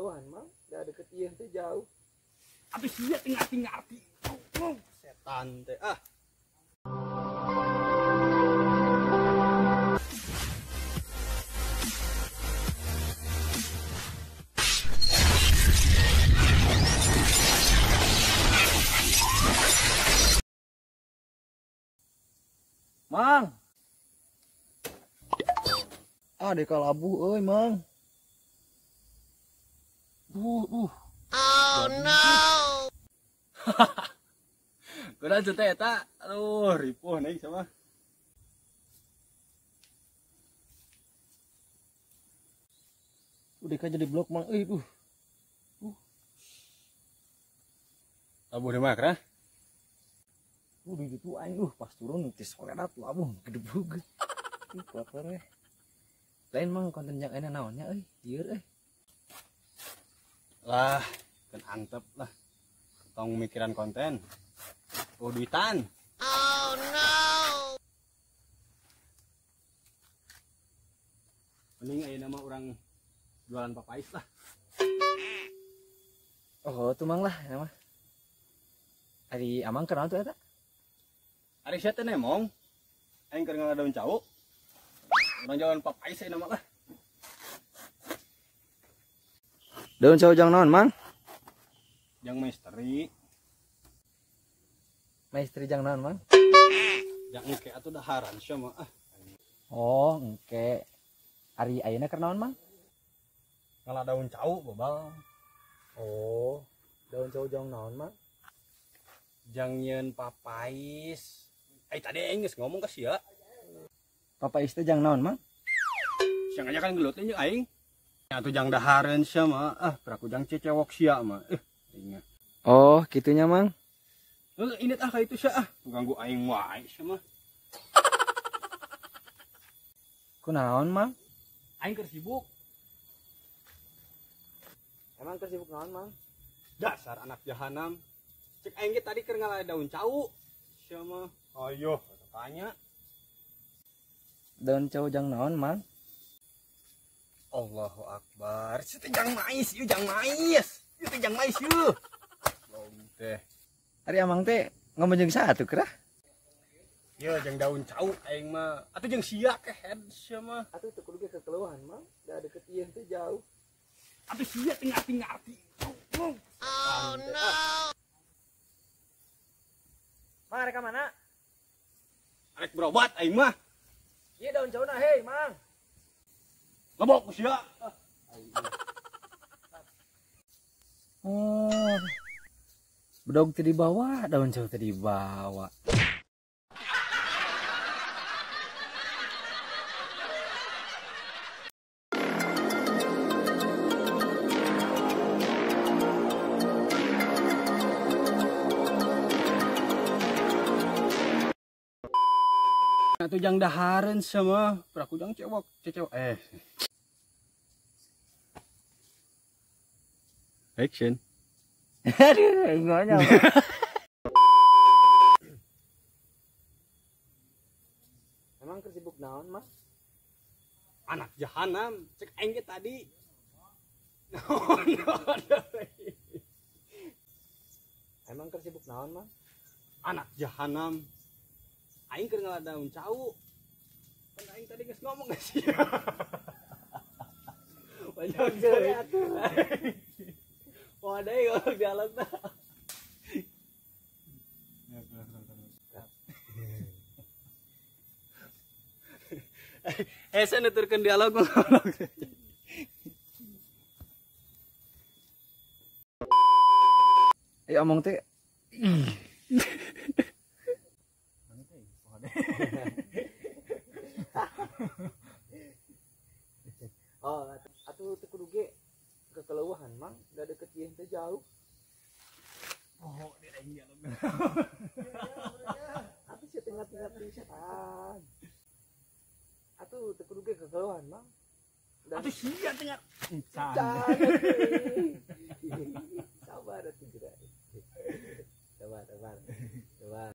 kekeluhan mang, da deket ieu teh jauh. Atuh sia teu ngarti-ngarti. Setan teh ah. Mang. Ah, deka labuh euy, Mang. Oh no. Kunaon teh eta? Aduh, ripuh naik sama. Deka jadi blok, Mang euy, duh. Labuh di mana, Kra? Di ditu aing pas turun teh soledat labuh gedebug. Ih, kotor we. Lain mang konten yang enak naonnya euy, lieur euy. Lah, kan antep lah. Tong mikiran konten. Oh, duitan. Oh no. Mending ayeuna mah urang jualan papais lah. Oh, tuh mang lah nama. Ari amang kenal tuh eta? Ari sia teh nemong. Aing keur ngala daun cau. Urang jualan papais ayeuna mah lah. Daun cau jang naon, Mang? Jang maestri. Maestri jang naon, Mang? Jang engke atuh daharan sia mah ah. Oh, engke. Ari ayeuna keur naon, Mang? Ngala daun cau bobal. Oh, daun cau jang naon, Mang? Jang nyeun papais. Ai tadi aing geus ngomong ka sia. Papais teh jang naon, Mang? Siang aja kan gelut jeung aing. Atuh jang dahareun sia mah ah, peraku jang cecewok sia mah. Aing. Oh, kitunya, Mang. Heuh, ini ah ka itu sia ah, ganggu aing wae sia mah. Kunaon, Mang? Aing keur sibuk. Emang keur sibuk naon, Mang? Dasar anak jahanam. Cek aing ge tadi keur ngala daun cau. Sia mah. Ayo, tanya. Daun cau jang naon, Mang? Allahu Akbar. Sia teh jang mais, ieu jang mais. Ieu teh jang mais ieu. Long teh. Ari amang teh ngomong jeung saha tuh kerah? Ieu jang daun cau aing mah. Atuh jeung sia kehed sia mah. Atuh teu kudu ge kekeluhan, Mang. Da deket ieu teh jauh. Atuh sia teu ngarti-ngarti. Oh no. Mang arek ka mana? Arek berobat aing mah. Ieu daun cauna hei, Mang. Lebok sia. Oh. Bedog teh dibawa, daun cau teh dibawa. Atuh jang dahareun sia mah, peraku jang cewok, cecewok. Action. Aduh, ngonya. Emang keur sibuk naon, Mas? Anak jahanam, cek aing ge tadi. Emang keur sibuk naon, Mas? Anak jahanam. Aing keur ngala daun cau. Kan aing tadi geus ngomong geus sia. Banyak deui atuh. Wah, ada yang dialog dah. Saya nuturkeun dialog ngomong. Eh, omong teh. Oh, atuh teu kudu ge kekeluhan, Mang, da deket ieu teh jauh. Oh, dia aing dialog. Atuh sia teu ngarti-ngarti setan. Atuh teu kudu ge kekeluhan, Mang. Atuh sia teu ngarti. Sabar atuh geura. Sabar, sabar. Sabar.